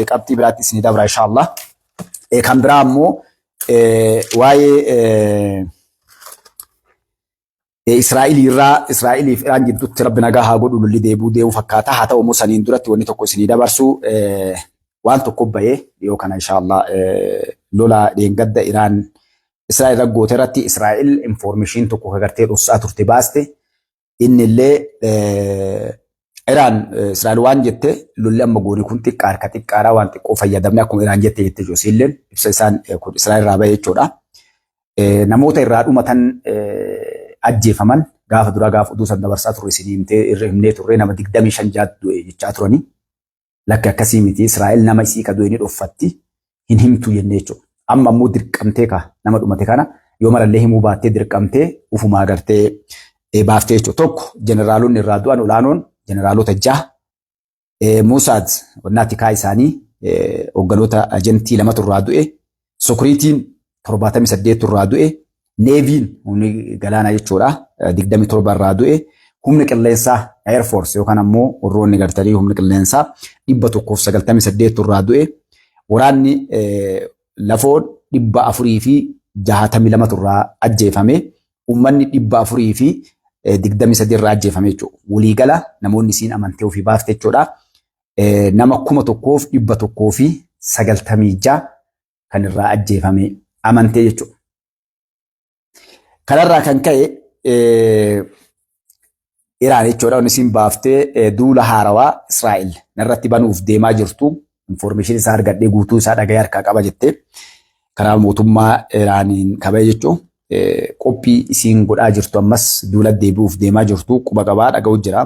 Qabxii biraatti isinii dabra inshaallah. Kan biraa ammoo waa'ee Israa'il irraa, Israa'ilii fi Iraan jidduutti rabbi nagaa haa godhu, lolli deebuu deemuu fakkaata. Haa ta'u immoo saniin duratti wanni tokko isinii dabarsu waan tokko bahee dhiyoo kana inshaallah lola dheengadda Iraan Israa'el irra goote irratti Israa'el information tokko kagartee dhossaa turte baaste. Inni illee Iraan Israa'el waan jette, lolli amma goone kun xiqqaa, harka xiqqaadha, waan xiqqoo fayyadamne akkuma Iraan jette jette Joosiilleen ibsa isaan kun Israa'el irraa bahe jechuudha. Namoota irraa dhumatan, ajjeefaman, gaafa duraa gaafa oduu san dabarsaa turre isin himtee irra himnee turre, nama 25 jaatu du'e jechaa turanii. Lakki, akkasii miti, Israa'el nama isii ka du'e ni dhoffatti, hin himtu jennee jechuudha. Amma immoo dirqamtee ka nama dhumate kana yoo marallee himuu baattee dirqamtee ufumaa gartee baaftee jechuudha. Tokko, jeneraalonni irraa du'an olaanoon jeneraalota jaha, Mossad wannaa tikaa isaanii hoogganoota agentii lamatu irraa du'e, securityn 78 irraa du'e, navyn humni galaanaa jechuudha 27 irraa du'e, humni qilleensaa Air Force yookaan ammoo warroonni gartanii humni qilleensaa 198 irraa du'e, waraanni lafoon 462 irraa ajjeefame, uummanni 423 irraa ajjeefame jechuudha. Waliigala namoonni isiin amantee ofii baafte jechuudha. Nama 1196 kan irraa ajjeefame amantee jechuudha. Kanarraa kan ka'e Iraan jechuudha wanni isiin baaftee duula haarawaa Israa'el narratti banuuf deemaa jirtu information isaa argadhee guutuu isaa dhaga'ee harkaa qaba jettee karaa mootummaa Iraaniin kabee jechuun qophii isiin godhaa jirtu, ammas duula deebi'uuf deemaa jirtu quba qabaa dhaga'u jira.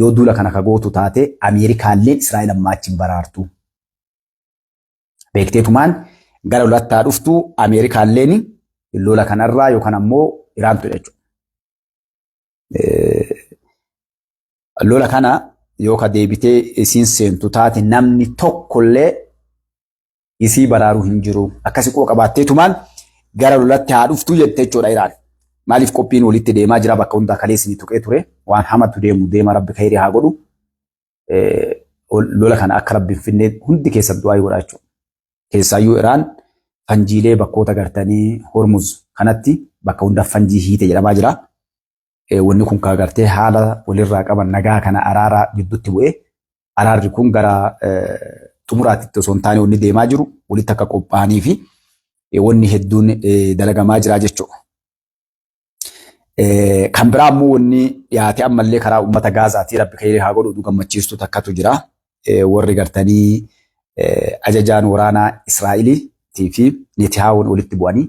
Yoo duula kana ka gootu taate Ameerikaalleen Israa'el ammaa achi hin baraartu. Beekteetumaan gara lolattaa dhuftu, Ameerikaalleen lola kanarraa yookaan ammoo Iraantu jechuudha. Lola kana yoo ka deebitee isiin seentu taate namni tokkollee isii baraaruu hin jiru. Akkasi quba qabaatteetumaan gara lolatti haa dhuftu jette jechuudha Iraan. Maaliif qophiin walitti deemaa jira bakka hundaa, kaleessini tuqee ture, waan hamatu deemu deema, rabbi khayrii haa godhu. Lola kana akka rabbi hin finne hundi keessan du'aa godhaa jechuudha. Keessaayyuu Iraan fanjiilee bakkoota gartanii Hormuz kanatti bakka hunda fanjii hiite jedhamaa jira. Wanni kun kaa gartee haala walirraa qaban nagaa kana araara gidduutti bu'ee araarri kun gara xumuraatitti osoo hin taane wanni deemaa jiru walitti akka qophaa'anii fi wanni hedduun dalagamaa jira jechuudha. Kan biraa immoo wanni dhiyaate ammallee karaa uummata Gaazaatii rabbi khayrii haa godhu gammachiistu takkatu jira. Warri gartanii ajajaan waraanaa Israa'eliitii fi Netanyahuun walitti bu'anii,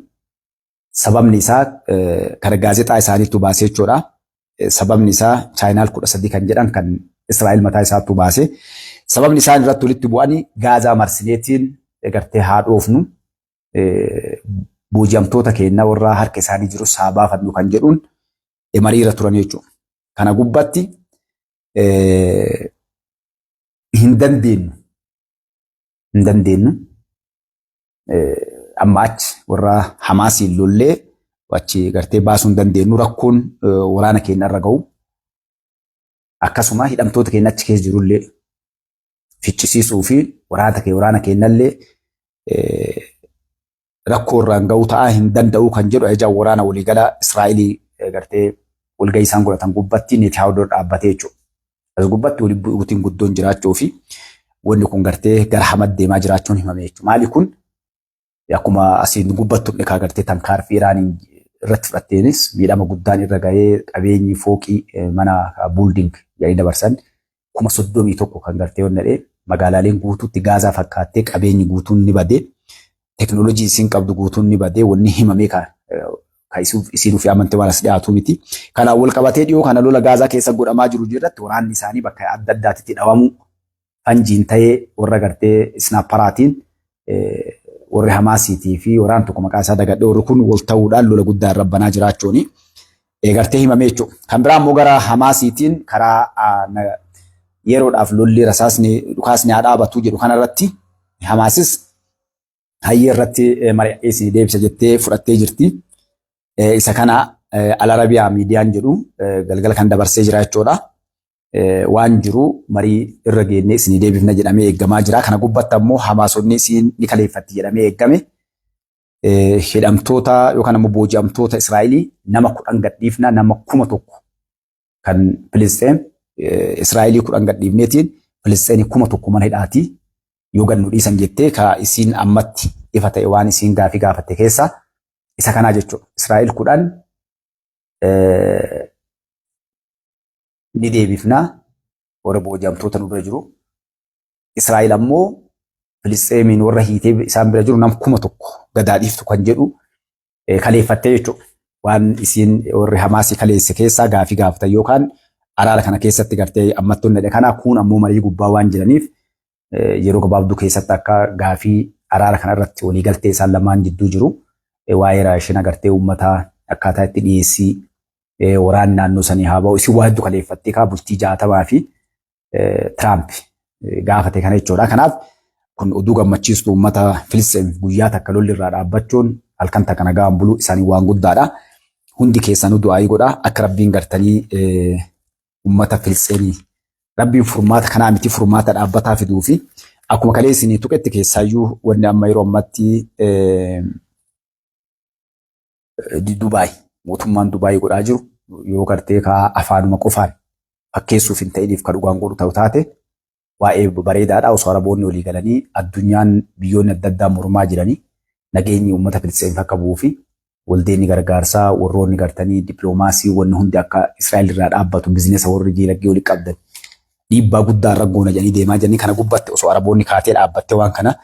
sababni isaa kana gaazexaa isaaniitu baasee jechuudha. Sababni isaa Channel 13 kan jedhan kan Israa'el mataa isaattu baase. Sababni isaan irratti walitti bu'anii Gaazaa marsineetiin gartee haa dhoofnu, booji'amtoota keenya warra harka isaanii jirus haa baafannu kan jedhuun mariirra turan jechuudha. Kana gubbatti hin dandeenyu, hin dandeenyu, amma achi warra Hamaasiin lollee achi gartee baasuu hin dandeenyu, rakkoon waraana keenya irra gahu akkasuma hidhamtoota keenya achi keessa jirullee ficcisiisuu fi waraana keenyallee rakkoo irraan gahuu ta'aa hin danda'u kan jedhu ajajaan waraana waliigala Israa'elii gartee walgahii isaan godhatan gubbatti Netanyahu dura dhaabbatee jechuudha. As gubbatti waliin bu'uutiin guddoon jiraachuu fi wanni kun gartee gara hamad deemaa jiraachuun himame jechuudha. Maali kun akkuma asiin gubbattu dhikaa gartee tankaarfii Iraaniin irratti fudhatteenis miidhama guddaan irra gahee, qabeenyi fooqii mana building jedhanii dabarsan 31,000 kan gartee onnadhee, magaalaaleen guutuutti Gaazaa fakkaattee qabeenyi guutuun ni badee, teknoolojii isiin qabdu guutuun ni badee, wanni himamee ka isiin ofii amante waan as dhiyaatu miti. Kanaan wal qabatee dhiyoo kana lola Gaazaa keessa godhamaa jiru irratti waraanni isaanii bakka adda addaatitti dhawamuu, fanjiin ta'ee warra gartee sniperaatiin warri Hamaasiitii fi waraan tokko maqaa isaa dagadhee, warri kun wal ta'uudhaan lola guddaa irra banaa jiraachuuni gartee himamee jechuudha. Kan biraa immoo gara Hamaasiitiin karaa yeroodhaaf lolli rasaasni dhukaasni haa dhaabatu jedhu kanarratti Hamaasis hayyee irratti mari'atee isinii deebisa jettee fudhattee jirti. Isa kana Al Arabiyaa miidiyaan jedhu galgala kan dabarsee jira jechuudha. Waan jiru marii irra geennee isinii deebifna jedhamee eeggamaa jira. Kana gubbatti ammoo Hamaasonni isiin ni kaleeffatti jedhamee eeggame. Hidhamtoota yookaan ammoo booji'amtoota Israa'elii nama 10 gadhiifna, nama 1000 kan Filisxeem Israa'elii 10 gadhiifneetiin Filisxeemii 1000 mana hidhaatii yoo gad nu dhiisan jettee ka isiin ammatti ifa ta'e waan isiin gaafii gaafatte keessaa isa kanaa jechuudha. Israa'el 10 ni deebifna warra booji'amtoota nu bira jiru. Israa'el ammoo Filisxeemiin warra hiitee isaan bira jiru nam 1000 gadaa dhiiftu kan jedhu kaleeffattee jechuudha. Waan isiin warri Hamaasii kaleesse keessaa gaafii gaafatan yookaan araara kana keessatti gartee ammattoonni dhadhe kana kuun ammoo marii gubbaa waan jiraniif yeroo gabaabduu keessatti akka gaafii araara kana irratti waliigaltee isaan lamaan jidduu jiru waa'ee raashina gartee uummataa akkaataa itti dhiyeessii waraanni naannoo sanii haa ba'u isin waa hedduu kaleeffattee kaa bultii 60 fi Tiraamp gaafate kana jechuudha. Kanaaf kun oduu gammachiistu uummata Filisxeem guyyaa takka lolli irraa dhaabbachuun halkan takka nagaan buluu isaanii waan guddaadha. Hundi keessanuu du'aayii godha akka Rabbiin gartanii uummata Filisxeemii Rabbiin furmaata kanaa miti furmaata dhaabbataa fiduu fi akkuma kalee isinii tuqetti keessaayyuu wanni amma yeroo ammatti Dubaay mootummaan Dubaay godhaa jiru yoo gartee kaa afaanuma qofaan fakkeessuuf hin ta'iniif ka dhugaan godhu ta'u taate waa'ee bareedaadha. Osoo Araboonni walii galanii addunyaan biyyoonni adda addaa mormaa jiranii nageenyi uummata Filisxeemiif akka bu'uu fi waldeenni gargaarsaa warroonni gartanii dippiloomaasii wanni hundi akka Israa'el irraa dhaabbatu bizinesa warri diinagdee walii qabdan dhiibbaa guddaa irra goona jedhanii deemaa jiranii kana gubbatte osoo Araboonni kaatee dhaabbattee waan kana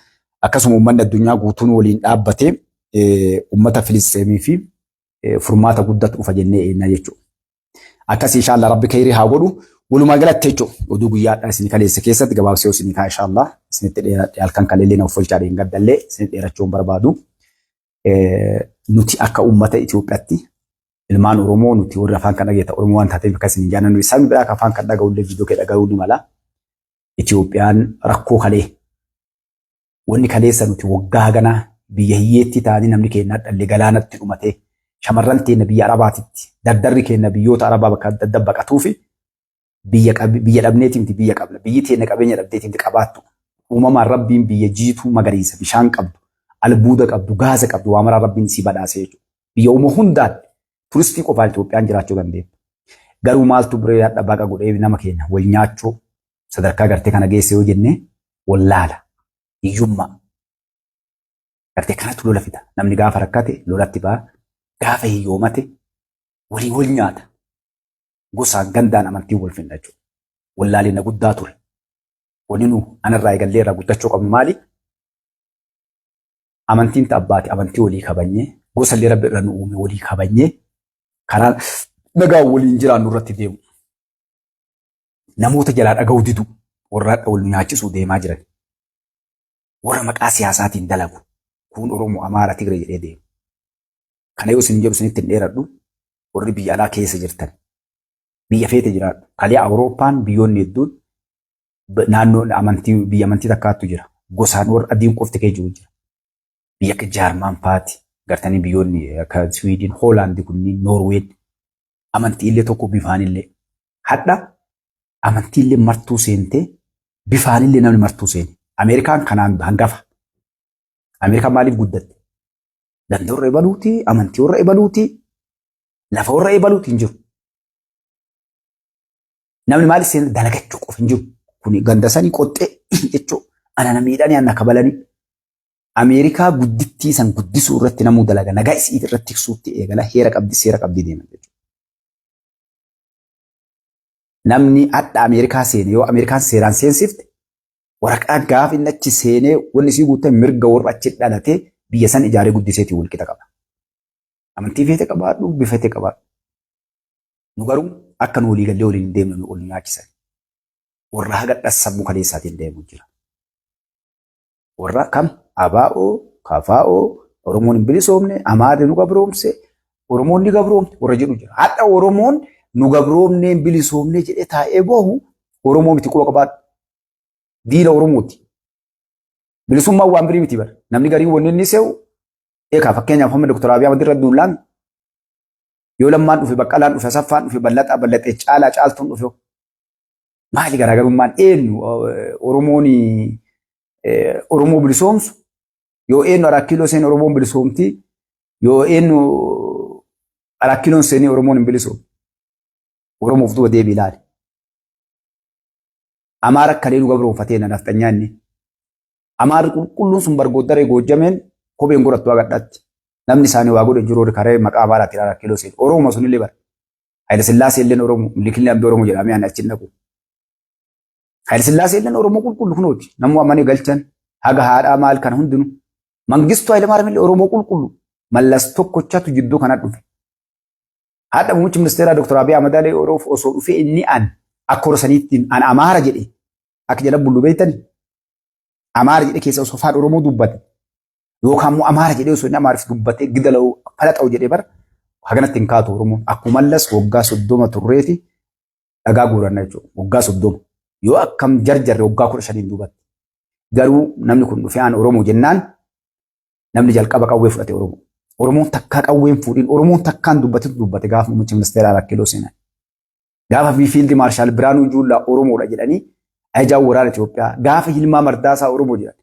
akkasuma uummanni addunyaa guutuun waliin dhaabbatee uummata Filisxeemii fi furmaata guddatu dhufa jennee eegna jechuudha. Akkas inshallah Rabbi kheyrii haa godhu. Walumaa galatti jechuudha oduu guyyaadhaa isin kaleessa keessatti gabaabsee isin kaa inshallah isinitti dheeradhe halkan kaleellee na offolchaa dheengaddallee isinitti dheerachuu hin barbaadu. Nuti akka uummata Itoophiyaatti ilmaan Oromoo nuti warri afaan kan dhageetta Oromoo waan taateef akka isin hin jaallannu isaan biraa akka afaan kan dhaga'ullee viidiyoo kee dhaga'uu ni mala. Itoophiyaan rakkoo kalee wanni kaleessa nuti waggaa haganaa biyya hiyyeettii ta'anii namni keenya dhalli galaanatti dhumatee shamarran teenya biyya Arabaatitti dardarri keenya biyyoota Arabaa bakka adda adda baqatuu fi biyya biyya dhabneetii miti biyya qabna. Biyyi teenya qabeenya dhabdeetii miti qabaattu. Uumamaan Rabbiin biyya jiituu magariisa bishaan qabdu albuuda qabdu gaaza qabdu waa maraa Rabbiin isii badhaase jechuudha. Biyya uuma hundaan turistii qofaan Itoophiyaan jiraachuu dandeenya. Garuu maaltu biree hadha baqa godhee nama keenya wal nyaachuu sadarkaa gartee kana geesse yoo jenne wallaala hiyyummaa gartee kanatu lola fida. Namni gaafa rakkate lolatti ba'a. Gaafa hiyyoomate walii wal nyaata. Gosaan gandaan amantiin wal finna jechuudha. Wallaalina guddaa ture. Wanni nu anarraa eegallee irraa guddachuu qabnu maali? Amantiin abbaati amantii walii kabanyee gosa illee Rabbi irra nu uume walii kabanyee karaa nagaa waliin jiraannu irratti deemu. Namoota jalaa dhaga'uu didu warra hadha wal nu nyaachisuu deemaa jiran. Warra maqaa siyaasaatiin dalagu. Kun Oromoo, Amaara, Tigre jedhee deemu. Kana yoo isin jedhu isinitti hin dheeradhu. Warri biyya alaa keessa jirtan. Biyya feete jiraadhu. Kalee Awurooppaan biyyoonni hedduun naannoo amantii biyya amantii takkaattu jira. Gosaan warra adiin qofti kee jiru jira. Biyya akka Jaarmaan faati gartanii biyyoonni akka Siwiidin, Hoolaandi kunniin, Noorween amantii illee tokko bifaanillee. Hadha amantii illee martuu seentee bifaanillee namni martuu seene. Ameerikaan kanaan hangafa. Ameerikaan maaliif guddatte? Ganda warra ebaluuti, amantii warra ebaluuti, lafa warra ebaluuti hin jiru. Namni maaliif seena dalagachuu qofa hin jiru. Kuni ganda sanii qoxxee jechuu ana na miidhanii ana kabalanii. Ameerikaa guddittii san guddisuu irratti namuu dalaga nagaa isii irratti tiksuutti eegala heera qabdi seera qabdi deeman jechuudha. Namni hadha Ameerikaa seene yoo Ameerikaan seeraan seensifte waraqaa gaafa inni achi seenee wanni isii guutte mirga warra achi dhalatee biyya san ijaaree guddiseetiin wal qixa qaba. Amantii feete qabaadhu bifa feete qabaadhu. Nu garuu akka nu walii gallee waliin hin deemne nu ol nyaachisan. Warra haga sammuu kaleessaatiin deemu jira. Warra kam ABO, KFO, Oromoon hin bilisoomne, Amaarri nu gabroomse, Oromoon ni gabroomte warra jedhu jira. Hadha Oromoon nu gabroomne hin bilisoomne jedhee taa'ee boohu Oromoo miti quba qabaadhu. Diina Oromooti. Bilisummaan waan birii miti bara. Namni gariin wanni inni se'u eekaa fakkeenyaaf hamma Dr. Abiy Ahmad irra duullaan yoo Lammaan dhufe, Baqqalaan dhufe, Asaffaan dhufe, Ballaxaa Ballaxee, Caalaa Caaltuun dhufe. Maali garaagarummaan eenyu Oromoon Oromoo bilisoomsu yoo eenyu Araa Kiiloo seenee Oromoon bilisoomti, yoo eenyu Araa Kiiloon seenee Oromoon hin bilisoomu. Oromoof duba deebii ilaali. Amaara kalee nu gabroonfatee na nafxanyaa inni. Amaarri qulqulluun sun bargooddaree Goojjameen kopheen godhattu hagadhaatti. Namni isaanii waa godhe jiru karee maqaa Amaaraatiin Araa Kiiloo seene. Oromuma sunillee bara. Hayila Sillaasee illeen Oromoo, Milikillee Ambee Oromoo jedhamee ani achi hin dhaqu. Hayila Sillaasee illeen Oromoo qulqullu kunooti. Namuu amanii galchan haga haadhaa maal kana hundinuu. Mangistuu Hayila illee Oromoo qulqullu. Mallas tokkochatu jidduu kana dhufe. Haadha muummichi ministeeraa Dr. Abiy Ahmad Alee Oroof osoo dhufee inni an akka horosaniittiin an Amaara jedhe akka jala bullu beektani. Amaara jedhe keessa osoo afaan Oromoo dubbate yookaan immoo Amaara jedhee osoo inni Amaariif dubbatee gidala'u falaxa'u jedhee bara haganatti hin kaatu Oromoon. Akkuma Mallas waggaa 30 turreeti dhagaa guuranna jechuudha. Waggaa 30. Yoo akkam jarjarre waggaa 15n duubatti. Garuu namni kun dhufee aan Oromoo jennaan namni jalqaba qawwee fudhate Oromoo. Oromoon takkaa qawween fuudhin, Oromoon takkaan dubbatetu dubbate gaafa muummicha ministeeraa Arat Kiiloo seenan. Gaafa Fiildi Maarshaal Biraanuu Juullaa Oromoodha jedhanii ajajaan waraana Itoophiyaa gaafa Yilmaa Mardaasaa Oromoo jedhan.